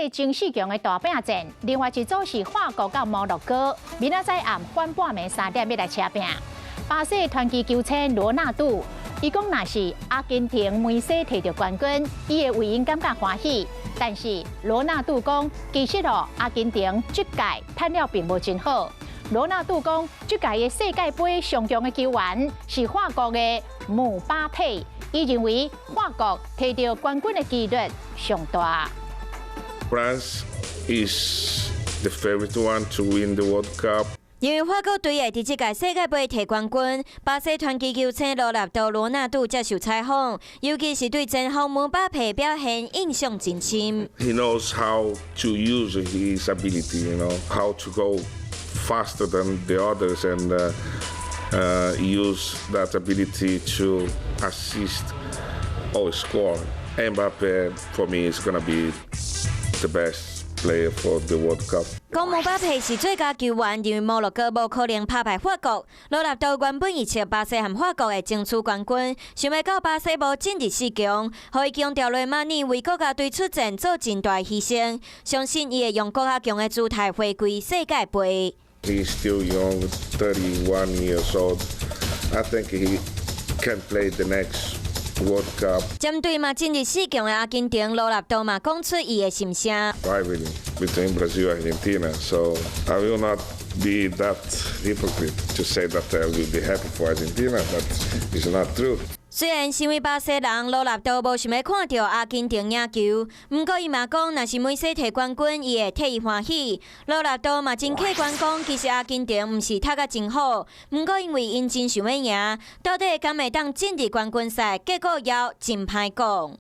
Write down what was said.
這個爭四強的大拼戰，另外一組是法國佮摩洛哥，明仔載暗反半暝3點欲來車拚。巴西傳奇球星羅納度，伊講若是阿根廷梅西摕著冠軍，伊會為𪜶感覺歡喜。但是羅納度講，其實哦，阿根廷這屆踢了並無真好。羅納度講，這屆的世界盃上強的球員是法國的姆巴佩，伊認為法國摕著冠軍的幾率上大。 France is the favorite one to win the World Cup. 因為法國隊會佇這屆世界盃摕冠軍，巴西傳奇球星羅納多羅納度接受採訪，尤其是對前鋒姆巴佩表現印象真深。 He knows how to use his ability, how to go faster than the others and use that ability to assist or score. Mbappe, for me, is going to be the best player for the World Cup. 講姆巴佩是最佳球員，認為摩洛哥無可能拍敗法國。羅納多原本預測巴西和法國會爭取冠軍，想袂到巴西無進入四強，予伊強調內馬爾為國家隊出戰做真大犧牲，相信伊會用閣較強的姿態回歸世界盃。 He's still young, 31 years old. I think he can play the next World Cup. 針對嘛進入四強的阿根廷，羅納多嘛講出伊的心聲。 Rivalry between Brazil and Argentina, so I will not be that hypocrite to say that I will be happy for Argentina, but it's not true. 雖然身為巴西人，羅納多無想欲看著阿根廷贏球，毋過伊嘛講，若是梅西摕冠軍，伊會替伊歡喜。羅納多嘛真客觀講，其實阿根廷毋是踢甲真好，毋過因為𪜶真想欲贏，到底敢會當進入冠軍賽，結果猶真歹講。